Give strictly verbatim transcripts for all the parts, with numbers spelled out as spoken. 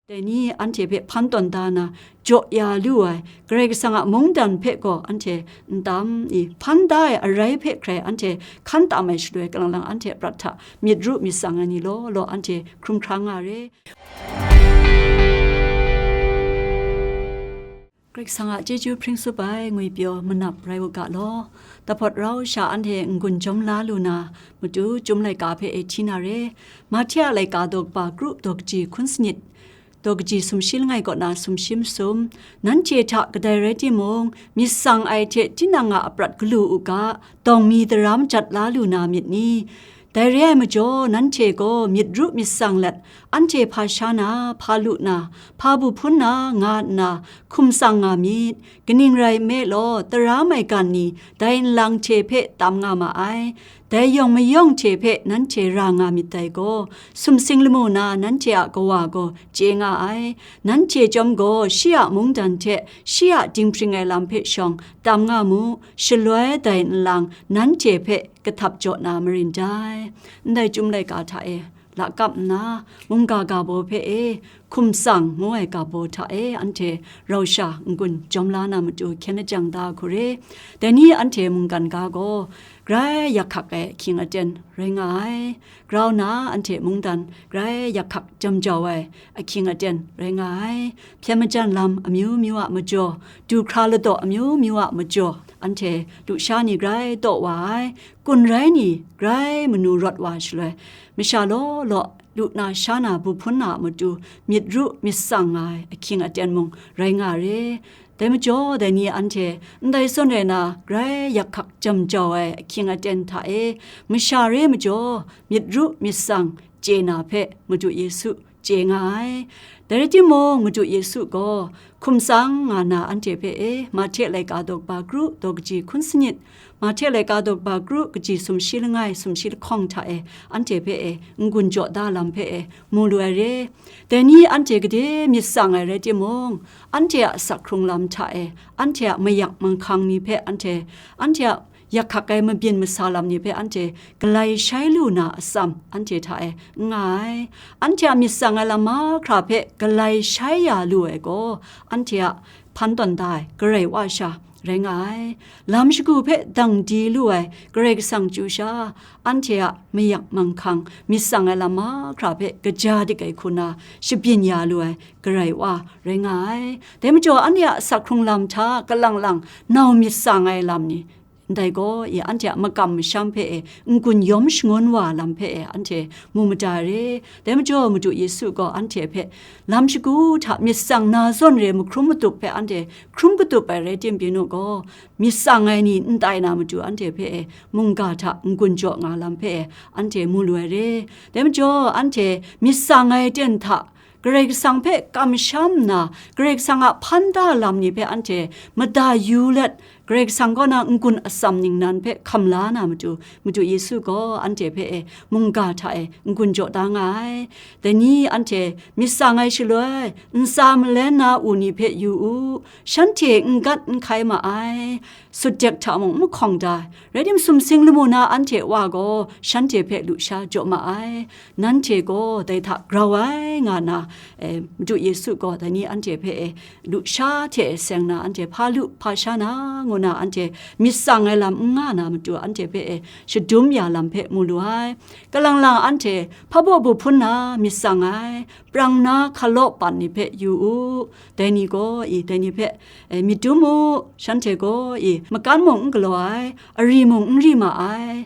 Dai ni anhte hpe hpan tawn da na, jaw ya lu ai Karai Kasang a mungdan hpe gaw anhte n tam i? Hpan da ai arai hpe hkrai anhte hkan tam ai shaloi, kalang lang anhte a prat hta myit ru myit tsang ai ni law law anhte hkrum hkra nga re. Karai Kasang a chyeju hpring tsup ai ngwipyaw manap rai u ga law. Dahpawt rau sha anhte n-gun jawm la lu na matu, Chyum laika hpe e hti na re. Mahte a laika daw kaba kru daw kaji hkun sanit, daw kaji sumshi langai kaw na sumshi masum, nanhte hta kadai rai timung, myit tsang ai hte tinang a aprat galu u ga, dawng mi tara majat la lu na myit ni? Dai re ai majaw, nanhte gaw myit ru myit tsang let, anhte hpa sha na, hpa lu na, hpa bu hpun na, nga nna hkum tsang nga myit. Kaning rai nme law, tara maigan ni dai nlang hte hpe tam nga ma ai. Dai yawng mayawng hte hpe nanhte ra nga myit dai gaw, sumsing lamu na nanhte a Kawa gaw chye nga ai. Nanhte chyawm gaw shi a mungdan hte shi a dinghpring ai lam hpe shawng tam nga mu, shaloi dai nlang nanhte hpe kahtap jaw na marin dai. Ndai Chyum laika hta e lakap nna, mungga ga baw hpe e, hkum tsang ngu ai ga baw hta e, anhte rau sha n-gun jawm la na matu hkyen lajang da hku re. Dai ni anhte mungkan ga gaw grai yak hkak ai ahkying aten rai nga ai. Grau na anhte mungdan grai yak hkak jam jau ai ahkying aten rai nga ai. Hpyen majan lam amyu myu a majaw, du hkra ladaw amyu myu a majaw, anhte lusha ni grai taw wa ai, kun rai ni grai manu rawt wa shaloi, masha law law lu na sha na bu hpun na a matu myit ru myit tsang nga ai ahkying aten mung rai nga re. Dai majaw, dai ni anhte ndai zawn rai na grai yak hkak jam jau ai ahkying aten hta e, masha re majaw myit ru myit tsang chye na hpe Madu Yesu chye nga ai. Dai rai timung, Madu Yesu gaw hkum tsang nga na anhte hpe e, Mahte laika daw kaba kru daw kaji hkun sanit, Mahte laika daw kaba kru kaji sumshi langai sumshi lahkawng hta e, anhte hpe e n-gun jaw da lam hpe e mu lu ai re. Dai ni anhte gade myit tsang ai rai timung, anhte a asak hkrung lam hta e, anhte a mayak manghkang ni hpe anhte, anhte a yak hkak ai mabyin masa lam ni hpe anhte galai shai lu na atsam anhte hta e n nga ai. Anhte a myit tsang ai lam mahkra hpe galai shai ya lu ai gaw, anhte a hpan tawn da ai Karai Wa sha rai nga ai. Lam shagu hpe dang di lu ai Karai Kasang chyu sha, anhte a mayak manghkang myit tsang ai lam mahkra hpe kaja dik ai hku na shabyin ya lu ai Karai Wa rai nga ai. Dai majaw, anhte a asak hkrung lam hta kalang lang nau myit tsang ai lam ni, ndai gaw, i, anhte a makam masham hpe e n-gun yawm shangun wa lam hpe e anhte mu mada re. Dai majaw, Madu Yesu gaw anhte hpe lam shagu hta myit tsang na zawn re mahkrum matup hpe anhte hkrum katup ai rai tim, byin u gaw, myit tsang ai ni n tai na matu anhte hpe e mungga hta n-gun jaw nga lam hpe e anhte mu lu ai re. Dai majaw, anhte myit tsang ai ten hta Karai Kasang hpe kamsham nna, Karai Kasang a hpan da lam ni hpe anhte mada yu let, Karai Kasang kaw na n-gun atsam ningnan hpe hkam la na matu, Madu Yesu gaw anhte hpe e mungga hta e n-gun jaw da nga ai. Dai ni anhte myit tsang ai shaloi, ntsa malen na u ni hpe yu u, shanhte n gat n hkai ma ai, sutdek hta mung n mahkawng da ai, rai tim, sumsing lamu na anhte Wa gaw shanhte hpe lusha jaw ma ai. Nanhte gaw dai hta grau ai, nga na, e, Madu Yesu gaw dai ni anhte hpe e lusha hte e seng na, anhte hpa lu hpa sha na, ngu na, anhte myit tsang ai lam n nga na matu anhte hpe e shadum ya lam hpe mu lu ai. Kalang lang anhte hpa baw bu hpun na myit tsang ai, prang na hkalaw pan ni hpe yu u. Dai ni gaw, i, dai ni hpe, e, myit dum u. Shanhte gaw, i, makan mung n galaw ai, ari mung n ri ma ai.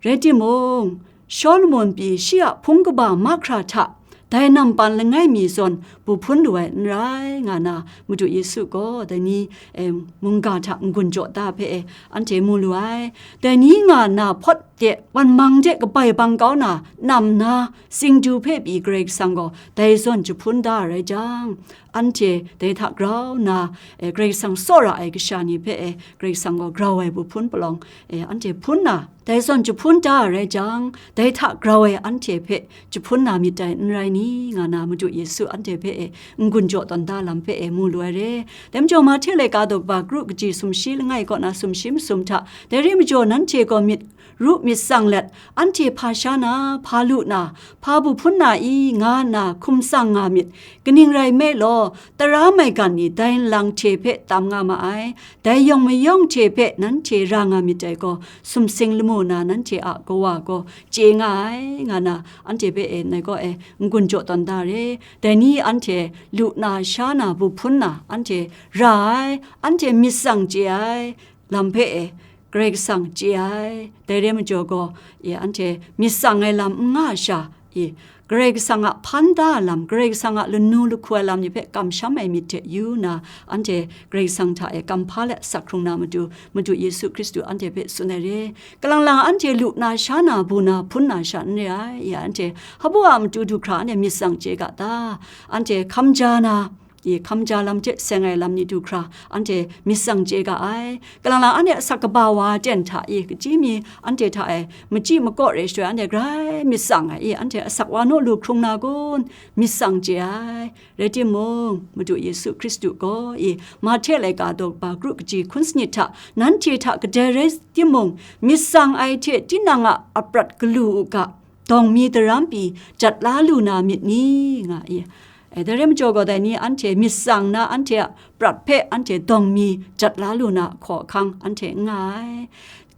Rai timung, Shawlumon pyi shi a hpung kaba mahkra hta dai nampan langai mi zawn bu hpun lu ai n rai, nga na, Madu Yesu gaw dai ni, e, mungga hta n-gun jaw da hpe e anhte mu lu ai. Dai ni nga nna hpawt de, wan mang de kabai bang kau na nam na, singdu hpe pyi Karai Kasang gaw dai zawn jahpun da ai rai jang, anhte dai hta grau nna, e, Karai Kasang tsawra ai kasha ni hpe, e, Karai Kasang gaw grau ai bu hpun palawng, e, anhte hpun na, dai zawn jahpun da ai rai jang, dai hta grau ai anhte hpe jahpun na myit dai, n rai ni? ni, nga na Madu Yesu anhte hpe e n-gun jaw tawn da lam hpe e mu lu ai re. Dai majaw, Mahte laika daw kaba kru kaji sumshi langai kaw na sumshi masum hta, dai re majaw, nanhte gaw myit ru myit tsang let, anhte hpa sha na, hpa lu na, hpa bu hpun na i, nga nna hkum tsang nga myit. Kaning rai nme law, tara maigan ni dai nlang hte hpe tam nga ma ai, dai yawng mayawng hte hpe nanhte ra nga myit dai gaw, sumsing lamu na nanhte a Kawa gaw chye nga ai, nga na anhte hpe e ngai gaw e n-gun jaw tawn da re. Dai ni anhte lu na, sha na, bu hpun na, anhte ra ai, anhte myit tsang chye ai lam hpe e Karai Kasang chye ai. Dai re majaw gaw, e, anhte myit tsang ai lam n nga sha, e, Karai Kasang a hpan da ai lam, Karai Kasang a lanu lahku ai lam ni hpe kamsham ai myit hte yu nna, anhte Karai Kasang hta e kam hpa let asak hkrung na matu, Madu Yesu Hkristu anhte hpe tsun ai re. Kalang lang anhte lu na, sha na, bu na, hpun na sha n re ai, ya anhte hpabaw a matu du hkra anhte myit tsang chye ga ta? Anhte hkam ja na, i hkam ja lam hte seng ai lam ni du hkra anhte myit tsang chye ga ai. Kalang lang anhte asak kaba wa ten hta i, kaji mi anhte hta e machyi makaw re shaloi anhte grai myit tsang ai i, anhte asak wa naw lu hkrung na kun? Myit tsang chye ai. Rai timung, Madu Yesu Hkristu gaw i Mahte laika daw kaba kru kaji hkun sanit hta, nanhte hta kadai rai timung, myit tsang ai hte tinang a aprat galu u ga, dawng mi daram pyi jat la lu na myit ni? Nga i. E, dai rai majaw gaw, dai ni anhte myit tsang na, anhte a prat hpe anhte dawng mi jat la lu na hkaw ahkang anhte n nga ai.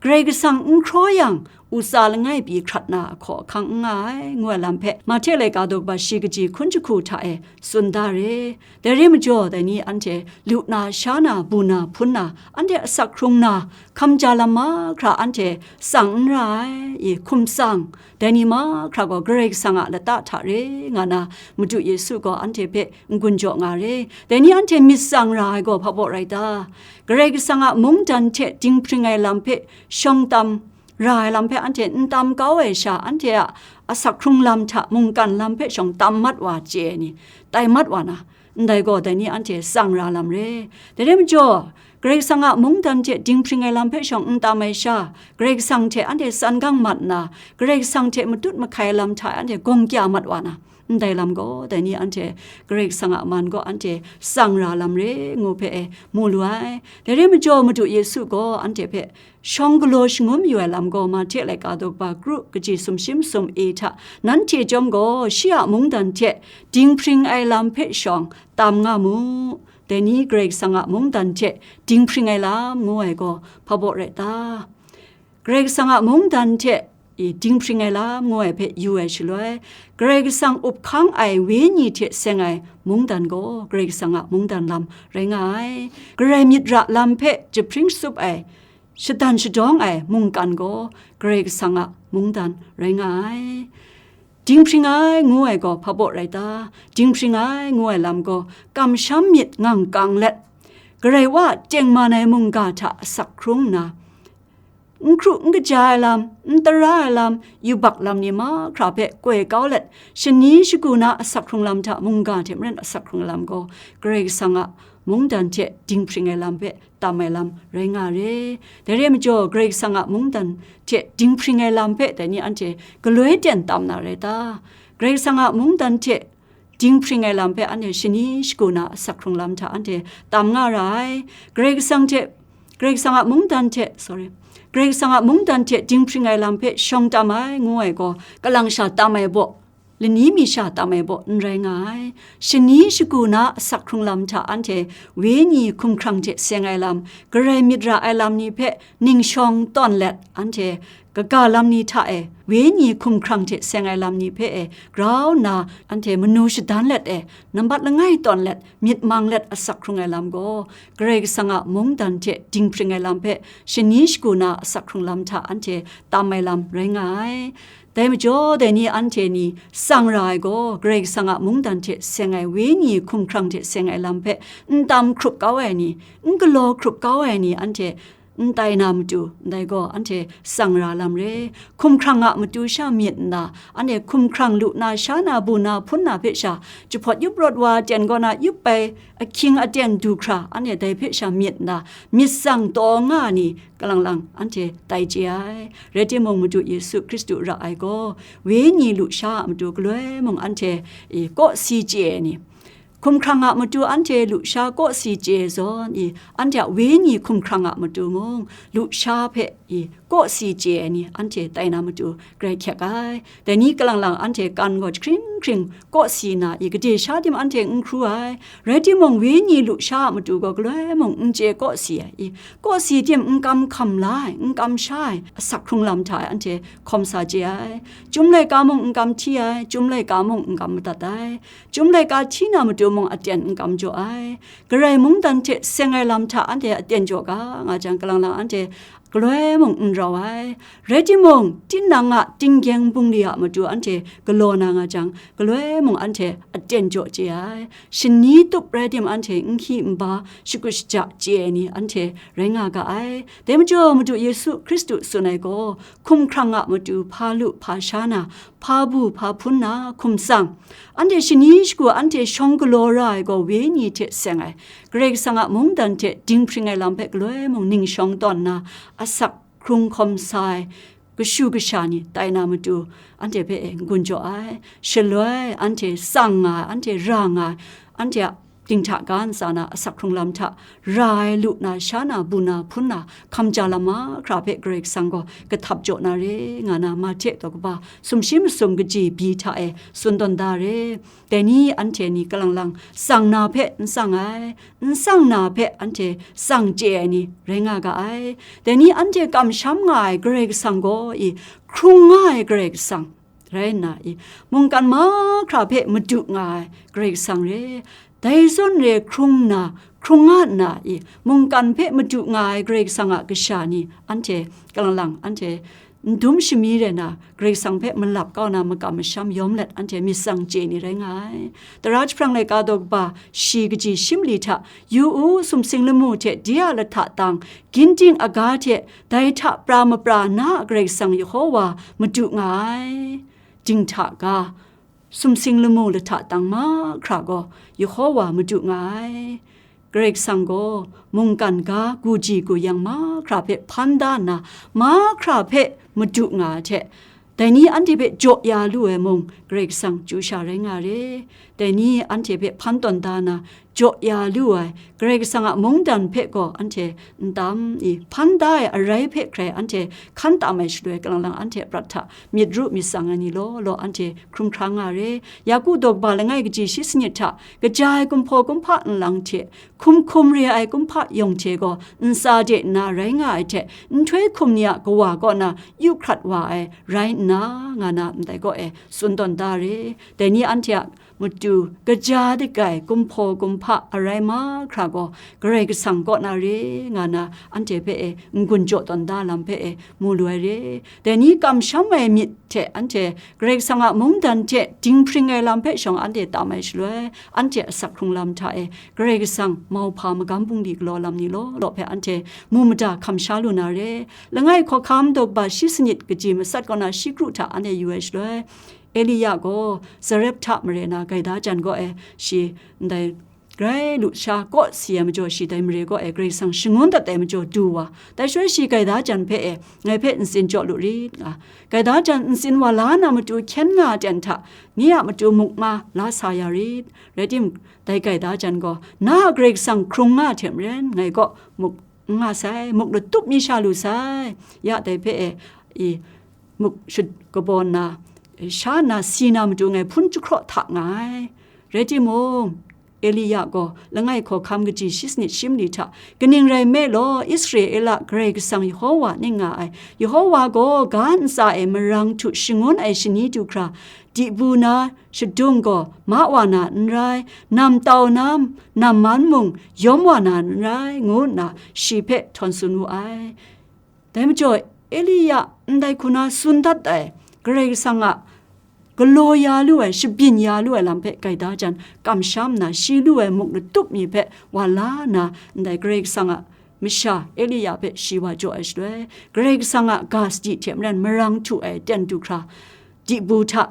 Karai Kasang n hkraw yang, u tsa langai pyi hkrat na hkaw ahkang n nga ai, ngu ai lam hpe Mahte laika daw kaba shi kaji hkun jahku hta e tsun da re. Dai re majaw, dai ni anhte lu na, sha na, bu na, hpun na, anhte asak hkrung na, hkam ja lam mahkra anhte tsang n ra ai, i hkum tsang, dai ni mahkra gaw Karai Kasang a lata hta re nga na, Madu Yesu gaw anhte hpe n-gun jaw nga re. Dai ni anhte myit tsang ra ai gaw hpabaw rai ta? Karai Kasang a mungdan hte dinghpring ai lam hpe shawng tam ra ai lam hpe anhte n tam kau ai sha, anhte a asak hkrung lam hta mungkan lam hpe shawng tam mat wa chye ai ni, tai mat wa na, ndai gaw dai ni anhte tsang ra lam re. Dai rai majaw, Karai Kasang a mungdan hte dinghpring ai lam hpe shawng n tam ai sha, Karai Kasang hte anhte tsan gang mat nna, Karai Kasang hte matut mahkai ai lam hta anhte gawng kya mat wa na, ndai lam gaw dai ni anhte Karai Kasang a man gaw anhte tsang ra lam re, ngu hpe e mu lu ai. Dai rai majaw, Madu Yesu gaw anhte hpe shawng galaw shangun mayu ai lam gaw, Mahte laika daw kaba kru kaji sumshi masum e hta, nanhte chyawm gaw shi a mungdan hte dinghpring ai lam hpe shawng tam nga mu. Dai ni Karai Kasang a mungdan hte dinghpring ai lam ngu ai gaw hpabaw rai ta? Karai Kasang a mungdan hte, i, dinghpring ai lam ngu ai hpe yu ai shaloi, Karai Kasang up hkang ai Wenyi hte seng ai mungdan gaw Karai Kasang a mungdan lam rai nga ai. Karai myit ra lam hpe jahpring shup ai, shadan shadawng ai mungkan gaw Karai Kasang a mungdan rai nga ai. Dinghpring ai ngu ai gaw hpabaw rai ta? Dinghpring ai ngu ai lam gaw kamsham myit ngang kang let, Karai Wa a tengman ai mungga hta asak hkrung nna, n hkru n kaja ai lam, n tara ai lam, yubak lam ni mahkra hpe koi kau let, shani shagu na asak hkrung lam hta mungga hte maren asak hkrung ai lam gaw, Karai Kasang a mungdan hte dinghpring ai lam hpe tam ai lam rai nga re. Dai re majaw, Karai Kasang a mungdan hte dinghpring ai lam hpe dai ni anhte galoi ten tam na rai ta? Karai Kasang a mungdan hte dinghpring ai lam hpe anhte shani shagu na asak hkrung lam hta anhte tam nga ra ai. Karai Kasang hte, Karai Kasang a mungdan hte, sorry, Karai Kasang a mungdan hte dinghpring ai lam hpe shawng tam ai ngu ai gaw, kalang sha tam ai baw, lani mi sha tam ai baw n rai nga ai. Shani shagu na asak hkrung lam hta anhte Wenyi hkumhkrang hte seng ai lam, Karai myit ra ai lam ni hpe ning shawng tawn let, anhte kaga lam ni hta e, Wenyi hkumhkrang hte seng ai lam ni hpe e grau nna, anhte manu shadan let e, nambat langai tawn let, myit mang let asak hkrung ai lam gaw, Karai Kasang a mungdan hte dinghpring ai lam hpe shani shagu na asak hkrung lam hta anhte tam ai lam rai nga ai. Dai majaw, dai ni anhte ni tsang ra ai gaw, Karai Kasang a mungdan hte seng ai, Wenyi hkumhkrang hte seng ai lam hpe n tam hkrup kau ai ni, n galaw hkrup kau ai ni, anhte n tai na matu, ndai gaw anhte tsang ra lam re. Hkumhkrang a matu sha myit nna, anhte hkumhkrang lu na, sha na, bu na, hpun na hpe sha, jahpawt yup rawt wa aten kaw na yup ai ahkying aten du hkra, anhte dai hpe sha myit nna, myit tsang taw nga ai ni, kalang lang anhte tai chye ai. Rai timung, Madu Yesu Hkristu ra ai gaw, wenyi lusha a matu galoi mung anhte, e, kawsi chye ai ni, hkumhkrang a matu anhte lusha kawsi chye ai zawn, i, anhte a wenyi hkumhkrang a matu mung, lusha hpe, i, kawsi chye ai ni anhte tai na matu grai hkyek ai. Dai ni kalang lang anhte kan gaw jahkring hkring kawsi na, i, gade sha tim anhte n hkru ai. Rai timung, wenyi lusha a matu gaw galoi mung n chye kawsi ai, i, kawsi tim n kam hkam la ai, n kam sha ai, asak hkrung lam hta e anhte hkawm sa chye ai. Chyum laika mung n kam hti ai, chyum laika mung n kam madat ai. Chyum laika hti na matu mung aten n kam jaw ai. Karai mungdan hte seng ai lam hta anhte aten jaw ga nga jang, kalang lang anhte galoi mung n rau ai. Rai timung, tinang a tinggyeng bungli a matu anhte galaw na nga jang, galoi mung anhte aten jaw chye ai. Shani tup rai tim, anhte n hkyi n ba, shakut shaja chye ai ni anhte rai nga ga ai. Dai majaw, Madu Yesu Hkristu tsun ai gaw, hkumhkrang a matu hpa lu hpa sha na, hpa bu hpa hpun na hkum tsang, anhte shani shagu anhte shawng galaw ra ai gaw, wenyi hte seng ai, Karai Kasang a mungdan hte dinghpring ai lam hpe galoi mung ning shawng tawn nna, asak hkrung hkawm sa ai kashu kasha ni tai na matu, anhte hpe e n-gun jaw ai. Shaloi anhte tsang nga ai, anhte ra nga ai, anhte a dinghta ga ntsa na asak hkrung lam hta ra ai, lu na, sha na, bu na, hpun na, hkam ja lam mahkra hpe Karai Kasang gaw kahtap jaw na re, nga na Mahte daw kaba sumshi masum kaji byi hta e tsun tawn da re. Dai ni anhte ni kalang lang tsang na hpe n tsang ai, n tsang na hpe anhte tsang chye ai ni rai nga ga ai. Dai ni anhte kamsham nga ai Karai Kasang gaw, i, hkrung nga ai Karai Kasang rai nna, i, mungkan mahkra hpe madu nga ai Karai Kasang re. Dai zawn re hkrung nna, hkrung nga nna, i, mungkan hpe madu nga ai Karai Kasang a kasha ni anhte kalang lang, anhte n dum shami rai na, Karai Kasang hpe malap kau na makam masham yawm let, anhte myit tsang chye ni rai nga ai. Tara jahprang laika daw kaba shi kaji shi mali hta, yu u, sumsing lamu hte de a lahta tang, ginding aga hte dai hta pra mapra na a Karai Kasang Yehowa madu nga ai. Dinghta ga, sumsing lamu lahta tang mahkra gaw Yehowa madu nga ai. Karai Kasang gaw mungkan ga, guji guyang mahkra hpe hpan da nna, mahkra hpe madu nga ai hte, dai ni anhte hpe jaw ya lu ai mung, Karai Kasang chyu sha rai nga re. Dai ni anhte hpe hpan tawn da nna, jaw ya lu ai Karai Kasang a mungdan hpe gaw anhte n tam i? Hpan da ai arai hpe hkrai anhte hkan tam ai shaloi, kalang lang anhte a prat hta myit ru myit tsang ai ni law law anhte hkrum hkra nga re. Yaku daw kaba langai kaji shi sanit hta, kaja ai kumhpaw kumhpa nlang hte hkum hkum re ai kumhpa yawng hte gaw ntsa de nna rai nga ai hte, nhtoi hkum ni a kawa kaw na yu hkrat wa ai rai nna, nga na ndai kaw e tsun tawn da re. Dai ni anhte a matu kaja dagai kumhpaw kumhpa arai mahkra gaw Karai Kasang kaw na re, nga na anhte hpe e n-gun jaw tawn da lam hpe e mu lu ai re. Dai ni kamsham ai myit hte anhte Karai Kasang a mungdan hte dinghpring ai lam hpe shawng anhte tam ai shaloi, anhte asak hkrung lam hta e Karai Kasang mauhpa magam bungli galaw lam ni law law hpe anhte mu mada hkam sha lu na re. Langai hkawhkam daw kaba shi sanit kaji matsat kaw na shi kru hta anhte yu ai shaloi, Elia gaw Zarepta mare na gaida jan gaw e, shi ndai grai lusha kawsi ai majaw, shi dai mare gaw e Karai Kasang shangun dat ai majaw du wa, dai shaloi shi gaida jan hpe e, ngai hpe ntsin jaw lu rit, nga, gaida jan ntsin wa la na matu hkyen nga ai ten hta, nye a matu muk nga la sa ya rit. Rai tim, dai gaida jan gaw, na a Karai Kasang hkrung nga ai hte maren, ngai kaw muk n nga sai, muk latup mi sha lu sai, ya dai hpe e, i, muk shut kabaw nna, sha nna si na matu ngai hpun jahkraw hta nga ai. Rai timung, Elia gaw langai hkawhkam kaji shi sanit shi mali hta, kaning rai nme law, Israela Karai Kasang Yehowa ning nga ai, Yehowa gaw ga ntsa e marang htu shangun ai shani du hkra, dibu na shadung gaw ma wa na n rai, nam tau na nam man mung yawm wa na n rai, ngu nna shi hpe htawn tsun wu ai. Dai majaw, Elia ndai hku na tsun dat ai Karai Kasang a galaw ya lu ai, shabyin ya lu ai lam hpe gaida jan kamsham nna, shi lu ai muk latup mi hpe wa la nna, ndai Karai Kasang a masha Elia hpe shi wa jaw ai shaloi, Karai Kasang a ga sadi hte maren marang htu ai ten du hkra, dibu hta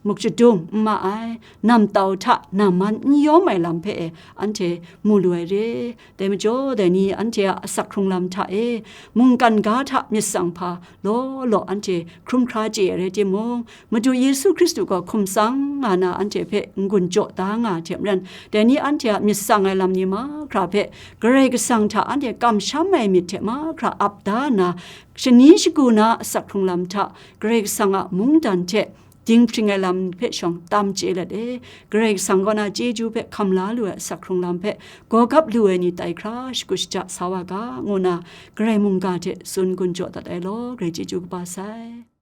muk shadung n ma ai, namtau hta naman n yawm ai lam hpe e anhte mu lu ai re. Dai majaw, dai ni anhte a asak hkrung lam hta e, mungkan ga hta myit tsang hpa law law anhte hkrum hkra chye ai rai timung, Madu Yesu Hkristu gaw hkum tsang nga na anhte hpe n-gun jaw da nga ai hte maren, dai ni anhte a myit tsang ai lam ni mahkra hpe Karai Kasang hta anhte kamsham ai myit hte mahkra ap da nna, shani shagu na asak hkrung lam hta Karai Kasang a mungdan hte dinghpring ai lam hpe shawng tam chye let e, Karai Kasang kaw na chyeju hpe hkam la lu ai asak hkrung lam hpe gawgap lu ai ni tai hkra shakut shaja sa wa ga, ngu nna Karai mungga hte tsun gun jaw dat ai law, Karai chyeju kaba sai.